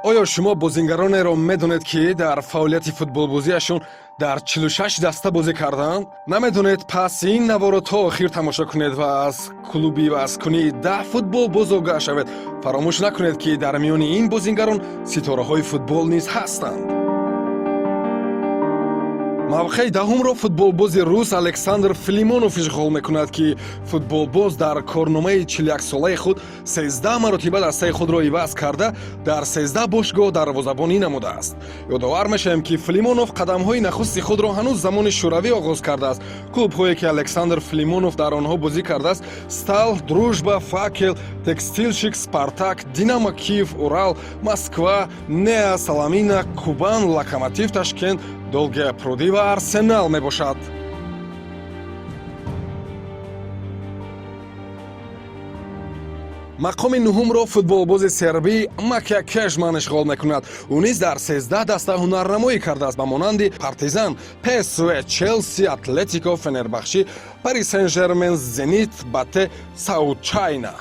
Оё шумо бозингаронеро медонед, ки дар фаъолияти футболбозиашон дар 46 даста бозӣ карданд? Намедонед? Пас ин наворо то охир тамошо кунед ва аз клуби вазкунии 10 футболбоз огаҳ шавед. Фаромӯш накунед, ки дар миёни ин бозингарон ситораҳои футбол низ ҳастанд. Мавқеи даҳумро футболбози рус Александр Филимонов ишғол мекунад, ки футболбоз дар корномаи 41-солаи худ 13 маротиба дастаи худро иваз карда, дар 13 бошгоҳ дарвозабонӣ намудааст. Ёдовар мешавем, ки Филимонов қадамҳои нахусти худро ҳанӯз замони Шӯравӣ оғоз кардааст. Клубҳое, ки Александр Филимонов дар онҳо бозӣ кардааст, Стал, Дружба, Факел, Текстилщик, Спартак, Динамо Киев, Урал, Москва, Неа, Саламина, Кубан, Локомотив Ташкент, Долгие Пруды ва Арсенал мебошад. Мақоми нуҳумро футболбози сербӣ Макя Кежман ишғол мекунад. Ӯ низ дар 13 даста ҳунарнамоӣ кардааст, ба монанди Партизан, ПСВ, Челси, Атлетико, Фенербахши, Пари Сен Жермен, Зенит, Бате, Саутчайна.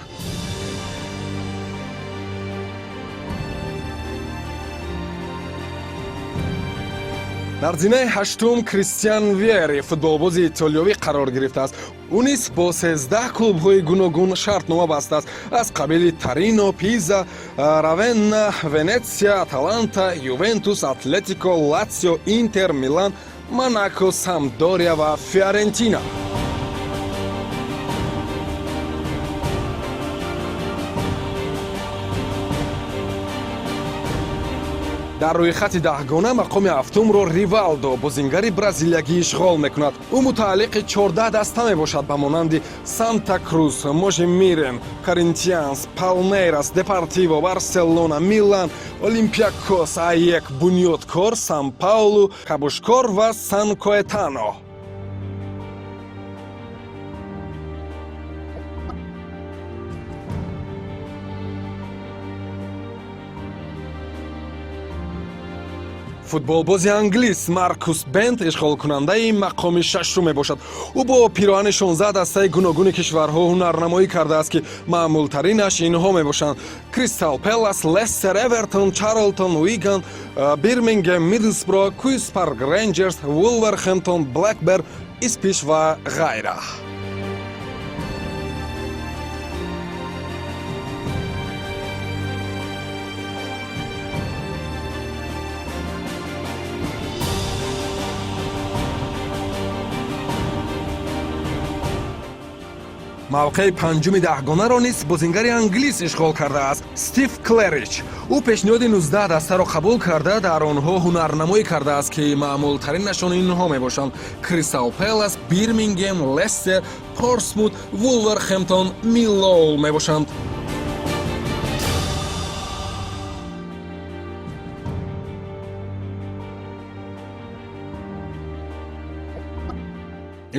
Дар зинаи ҳаштум Кристиан Виери, футболбози итолиёвӣ, қарор гирифтааст. Ӯ низ бо 13 клубҳои гуногун шартнома бастааст, аз қабили Торино, Пиза, Равенна, Венетсия, Аталанта, Ювентус, Атлетико, Латсио, Интер, Милан, Монако, Самдория ва Фиорентина. Дар рӯйхати даҳгона мақоми ҳафтумро Ривалдо, бозингари бразилиягӣ, ишғол мекунад. Ӯ мутааллиқи 14 даста мебошад, ба монанди Санта Круз, Можемирен, Коринтианс, Палмейрас, Депортиво, Барселона, Милан, Олимпиакос, АЕК, Бунёдкор, Сан Паулу, Кабушкор ва Сан Коэтано. Футболбози англис Маркус Бент ишғолкунандаи мақоми шашум мебошад. Ӯ бо пироҳани 16 дастаи гуногуни кишварҳо ҳунарнамоӣ кардааст, ки маъмултаринаш инҳо мебошанд: Кристал Пелас, Лестер, Эвертон, Чарлтон, Уиган, Бирмингем, Мидлсбро, Куинс Парк Рейнҷерс, Вулверхэмптон, Блэкберн, Ипсвич ва ғайра. Мавқеи панҷуми даҳгонаро низ бозингари англис ишғол кардааст, Стив Клерич. Ӯ пешниҳоди 19 дастаро қабул карда, дар онҳо ҳунарнамоӣ кардааст, ки маъмултаринашон инҳо мебошанд: Кристал Пелас, Бирмингем, Лестер, Портсмут, Вулверхэмптон, Миллуолл мебошанд.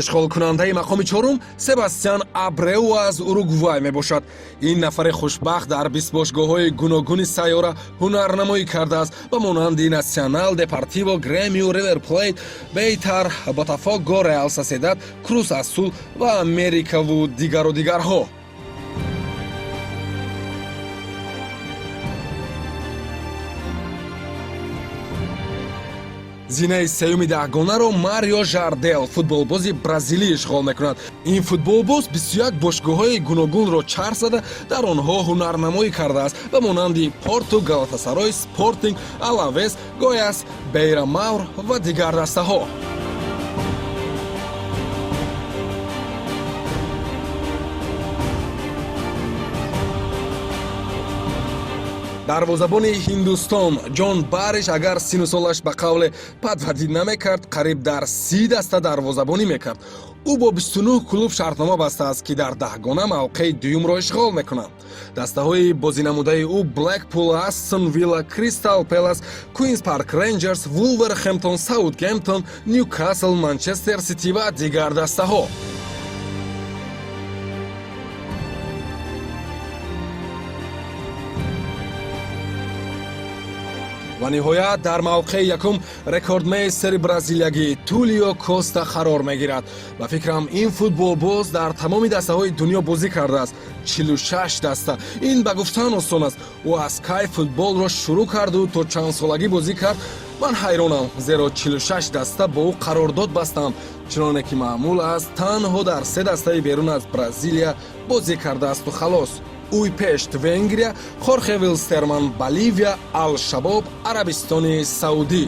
Ишғолкунандаи мақоми чорум Себастьян Абреу аз Уругвай мебошад. Ин нафари хушбахт дар 20 бошгоҳҳои гуногуни сайёра ҳунарнамоӣ кардааст, ба монанди Насионал, Депортиво, Гремиу, Ривер Плейт, Бейтар, Ботафого, Реал Соседад, Крус Асул ва Америкаву дигару дигарҳо. Зинаи сеюми даҳгонаро Марио Жардел, футболбози бразилӣ, ишғол мекунад. Ин футболбоз 21 бошгоҳҳои гуногунро чарх зада, дар онҳо ҳунарнамоӣ кардааст, ба монанди Порту, Галатасарой, Спортинг, Алавес, Гояс, Бейра Мавр ва дигар дастаҳо. Дарвозабони Ҳиндустон Ҷон Бариш, агар сину солаш ба қавле подводить намекард, қариб дар 30 даста дарвозабонӣ мекард. Ӯ бо 29 клуб шартнома бастааст, ки дар даҳгона мавқеи дуюмро ишғол мекунанд. Дастаҳои бозинамудаи ӯ Блэкпул, Астон Вилла, Кристал Пелас, Куинс Парк Рейнҷерс, Вулверхэмптон, Саутгемптон, Ньюкасл, Манчестер Сити ва дигар дастаҳо. Ва ниҳоят, дар мавқеи якум рекордмейстери бразилиягӣ Тулио Коста қарор мегирад. Ба фикрам, ин футболбоз дар тамоми дастаҳои дунё бозӣ кардааст, 46 даста. Ин ба гуфтан осон аст. Ӯ аз кай футболро шурӯъ карду то чандсолагӣ бозӣ кард, ман ҳайронам, зеро 46 даста бо ӯ қарордод бастанд. Чуноне ки маъмул аст, танҳо дар се дастаи берун аз Бразилия бозӣ кардаасту халос: Уйпешт, Венгрия, Хорхе Вилстерман, Боливия, Алшабоб, Арабистони Саудӣ.